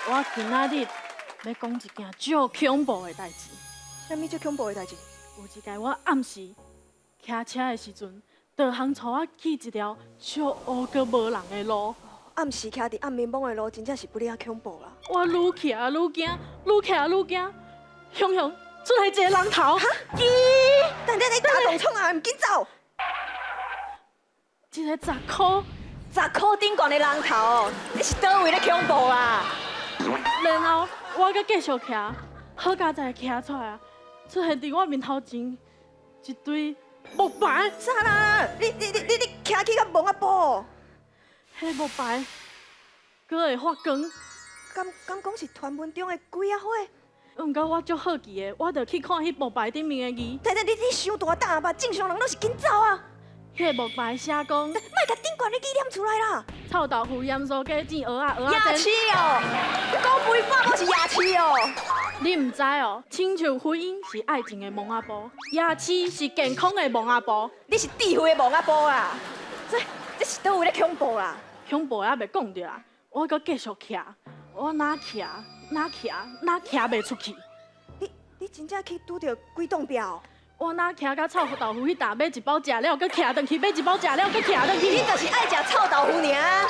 我今仔日欲講一件足恐怖的代誌。啥物足恐怖的代誌？有一擺我暗時騎車的時陣，導航帶我去一條足烏閣無人的路。暗時騎佇暗暝暝的路，真正是不哩仔恐怖啦。我愈騎愈驚，愈騎愈驚，雄雄出來一个人頭。哈？咦？等等，你打動創啊？毋緊走！一个10箍， 10箍頂懸的人頭，你是佗位咧恐怖啊？然後我閣繼續騎，好佳哉騎出來啊！出現佇我面頭前一堆木牌。啥啦？你你你你你騎去佮墓仔埔？彼木牌閣會發光。敢敢講是傳聞中的鬼仔火？毋過我足好奇的，我就去看彼木牌頂面的字。等等，你你傷大膽吧？正常人攏是緊走啊！彼木牌寫講，莫共頂懸的字念出來啦！臭豆腐、鹽酥雞、煎蚵仔、蚵仔夜市哦，講肥百無是夜市哦。你毋知哦，親像婚姻是愛情的墓仔埔，夜市是健康的墓仔埔。你是智慧的墓仔埔啦！這這是佗位咧恐怖啦？恐怖還袂講著啦，我閣繼續騎，我若騎若騎若騎袂出去。你你真正去拄著鬼擋壁哦？我若騎到臭豆腐彼搭買一包食了，閣騎轉去買一包食了，閣騎轉去。你就是愛食臭豆腐爾。